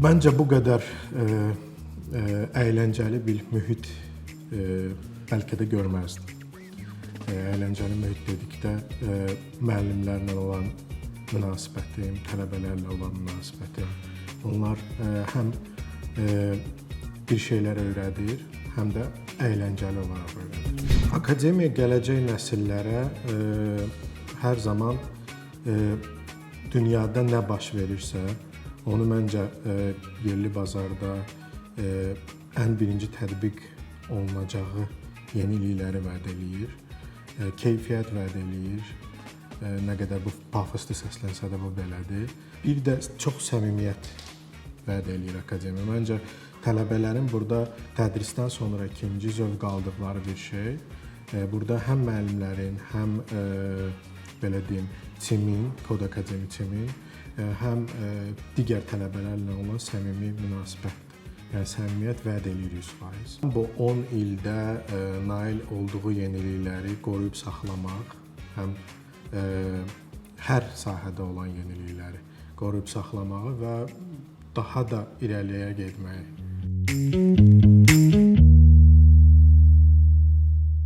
Məncə bu qədər əyləncəli bir mühit bəlkə də görməzdim. Əyləncəli mühit dedikdə müəllimlərlə olan münasibətim, tələbələrlə olan münasibətim. Onlar həm bir şeylər öyrədir, həm də əyləncəli olaraq öyrədir. Akademiya gələcək nəsillərə hər zaman dünyada nə baş verirsə, onu məncə yerli bazarda ən birinci tətbiq olunacağı yenilikləri vəd eləyir, keyfiyyət vəd eləyir. Nə qədər bu pafoslu səslənsə də bu belədir. Bir də çox səmimiyyət vəd eləyir akademiya. Məncə tələbələrin burada tədrisdən sonra ikinci zövq aldıqları bir şey, burada həm müəllimlərin, həm belə deyim, timin, Kod Akademi timin, həm digər tələbələrlə olan səmimi münasibətdir. Yəni səmimiyyət vəd eləyir 100%. Bu 10 ildə nail olduğu yenilikləri qoruyub saxlamaq, həm hər sahədə olan yenilikləri qoruyub saxlamağı və daha da irəliyə getməyi.